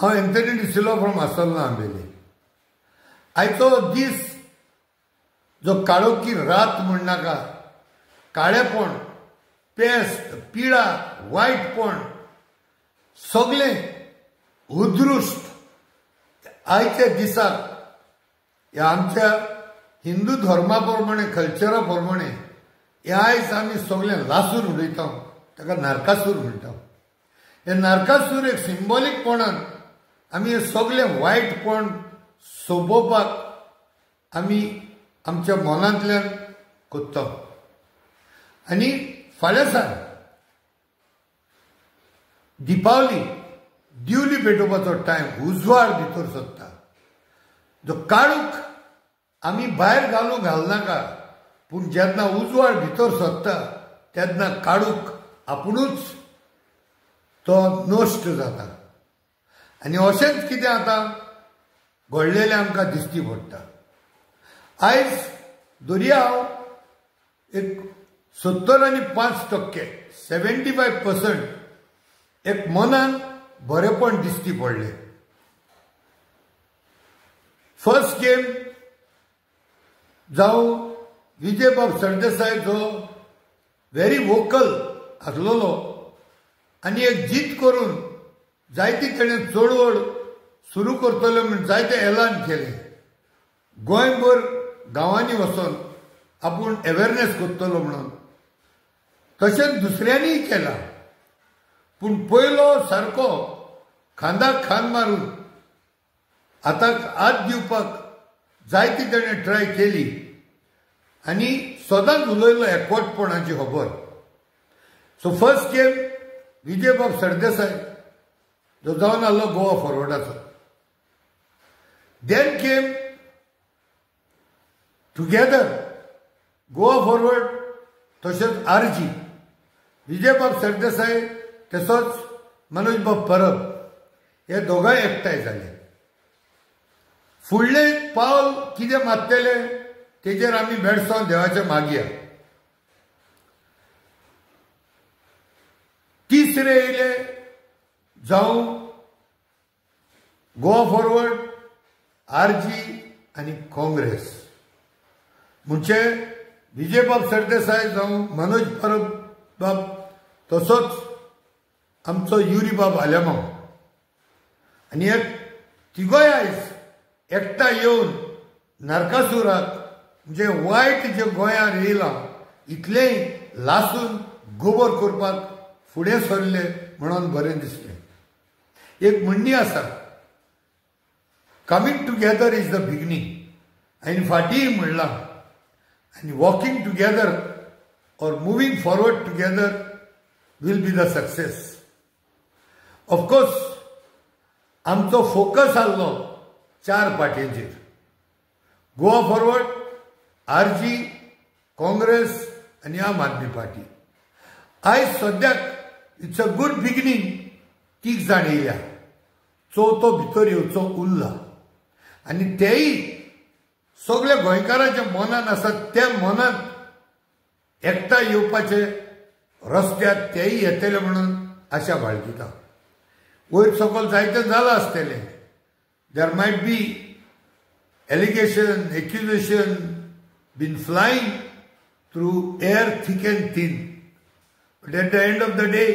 हांव Anthony D'Silva from आसोल्ला Ambelim. आयचो दीस जो काळोखी रात म्हणनाका, काळेपण, पेस्त, पिडा, वायटपण सगळें उदृश्ट आयच्या दिसाक ह्या आमच्या हिंदू धर्मा प्रमाणे, कल्चरा प्रमाणे हे आयज आमी सगळें लासून उडयता, ताका नरकासूर म्हणटा. हे नरकासूर एक सिंबॉलीकपणान आमी हे सगळें वायटपण सोंपोवपाक आमी आमच्या मनांतल्यान कोत्ता. आनी फाल्यां सान दिपावली, दिवली पेटोवपाचो टायम, उजवाड भितर सोदता. जो काळोख आमी भायर घालूंक घालनाका, पूण जेन्ना उजवाड भितर सोदता तेन्ना काळोख आपुणूच तो नश्ट जाता. आनी अशेंच कितें आतां घडलेलें आमकां दिश्टी पडटा. आयज दर्या हांव एक 75%, 75% एक मनान बरेपण दिश्टी पडलें. फर्स्ट गेम जावं विजयबाब सरदेसाय जो व्हेरी वोकल आसलेलो आनी एक जीत करून जायती तेणें चळवळ सुरू करतले म्हूण जायते एलान केलें. गोंयभर गांवांनी वचोन आपूण अवेरनेस करतलो म्हणून, तशेंच दुसऱ्यांनीय केलां. पूण पयलो सारको खांदाक खांद मारून हाताक हात दिवपाक जायती तेणें ट्राय केली आनी सदांच उलयलो एकवटपणाची खबर. सो फर्स्ट गेम विजयबाब सरदेसाय जो जावन आसलो गोवा फॉरवर्डाचो. Then came together Goa Forward तशेंच आरजी, विजयबाब सरदेसाय तसोच मनोजबाब परब हे दोगांय एकठांय जाले. फुडलें पावल कितें मारतले तेजेर आमी बेडसांव देवाचे मागया. तिसरे येयले जावं गोवा फॉरवर्ड, आरजी आनी काँग्रेस. म्हणजे विजयबाब सरदेसाय जावं मनोज परब बाब तसोच आमचो युरीबाब आलेमांव आनी एक तिगोय आयज एकठांय येवन नरकासुराक म्हणजे वायट जे गोंयांत येयलां इतलेंय लासून गोबर करपाक फुडें सरले म्हणून बरें दिसलें. एक म्हणणी आसा, coming together is the beginning. आनी फाटींय म्हणलां, आनी walking together or moving forward together will be the success. Of course आमचो फोकस आसलो चार पार्ट्यांचेर, गोवा फॉरवर्ड, आरजी, काँग्रेस आनी आम आदमी पार्टी. आयज सद्याक it's a good beginning. तीग जाण येयल्या, चवथो भितर येवचो उरला आनी तेय सगल्या गोंयकारांच्या मनान आसा त्या मनांत एकठांय येवपाचे रस्त्यार तेय येतले म्हणून आशा बाळगिता. वयर सकयल जायतें जालां आसतलें. There might be allegation, accusation been flying through air thick and thin, but at the end of the day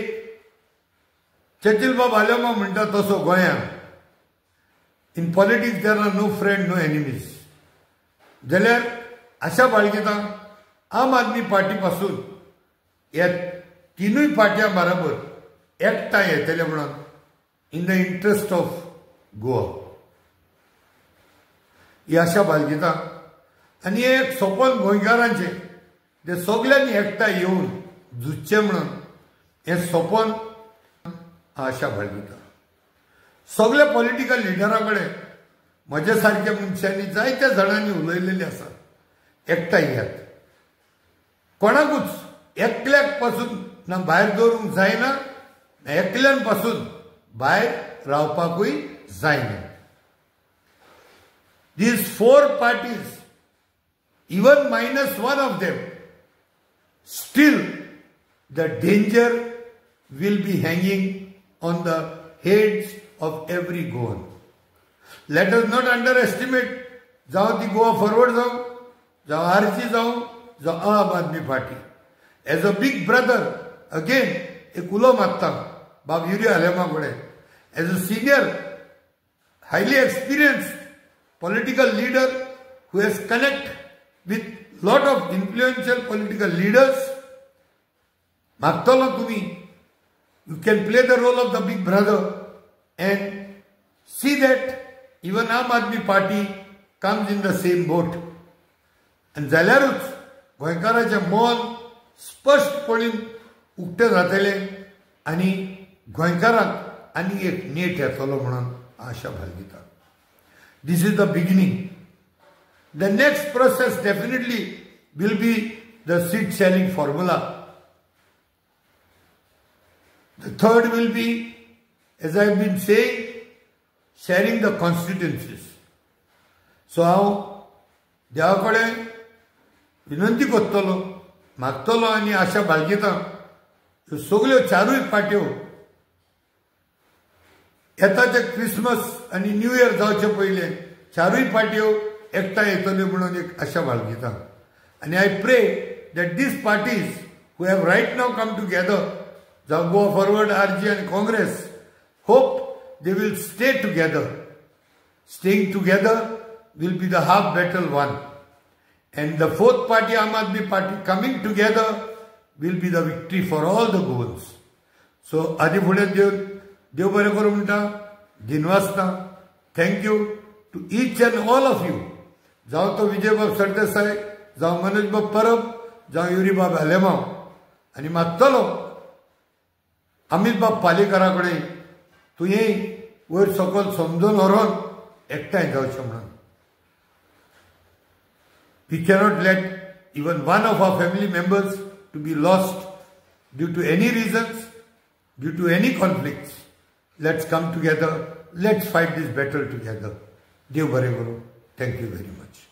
चेचिलबाब Alemao म्हणटा तसो गोंयांत in politics there are no friend, no enemies. जाल्यार आशा बाळगिता आम आदमी पार्टी पासून ह्या तिनूय पार्ट्यां बराबर एकठांय येतले म्हणून in the interest of Goa ही आशा बाळगिता. आनी एक सपन गोंयकारांचें ते सगल्यांनी एकठांय येवन झुजचें म्हणून हें सपन आशा बाळगिता. सगल्या पॉलिटिकल लिडरां कडेन म्हजे सारक्या मनशांनी जायत्या जाणांनी उलयलेलें आसा, एकठांय येयात. कोणाकूच एकल्याक पासून ना भायर दवरूंक जायना, ना एकल्यान पासून भायर रावपाकूय जायना. These four parties, even minus one of them, still the danger will be hanging on the heads of every Goan. Let us not underestimate जावं ती गोवा फॉरवर्ड जावं, जावं आरजी जावं, जावं Aam Aadmi Party. As a big brother again एक उलो मारता बाब युरी आलेमा कडेन, as a senior highly experienced political leader who has connect with lot of influential political leaders, मागतलो तुमी you can play the role of the big brother and see that even Aam Aadmi Party comes in the same boat. आनी जाल्यारूच गोंयकाराचें मन स्पश्टपणान उक्तें जातलें आनी गोंयकारांक आनी एक नेट येतलो म्हणून आशा बाळगिता. This is the beginning. The next process definitely will be the seat sharing formula. The third will be, as I have been saying, sharing the constituencies. So हांव देवा कडेन विनंती करतलो, मागतलो आनी आशा बाळगिता ह्यो सगल्यो चारूय पार्ट्यो येता ते क्रिसमस आनी न्यू इयर जावचे पयलें चारूय पार्ट्यो एकठांय येतल्यो म्हणून एक आशा बाळगिता. आनी I pray that these parties who have right now come together, जावं गोवा फॉरवर्ड, आरजी आनी Congress, hope they will stay together. Staying together will be the half battle won. And the fourth party, Aam Aadmi Party, coming together will be the victory for all the Goans. So आदी फुडें देव देव बरें करूं म्हणटा, दिनवासता. Thank you to each and all of you. जावं तो विजयबाब सरदेसाय, जावं मनोजबाब परब, जावं युरीबाब आलेमांव, आनी मागतलो अमितबाब पालेकरा कडेन तुवें वयर सकयल समजून व्हरोन एकठांय जावचें म्हणून. We cannot let even one of our family members to be lost due to any reasons, due to any conflicts. Let's come together, let's fight this battle together. देव बरें करूं. Thank you very much.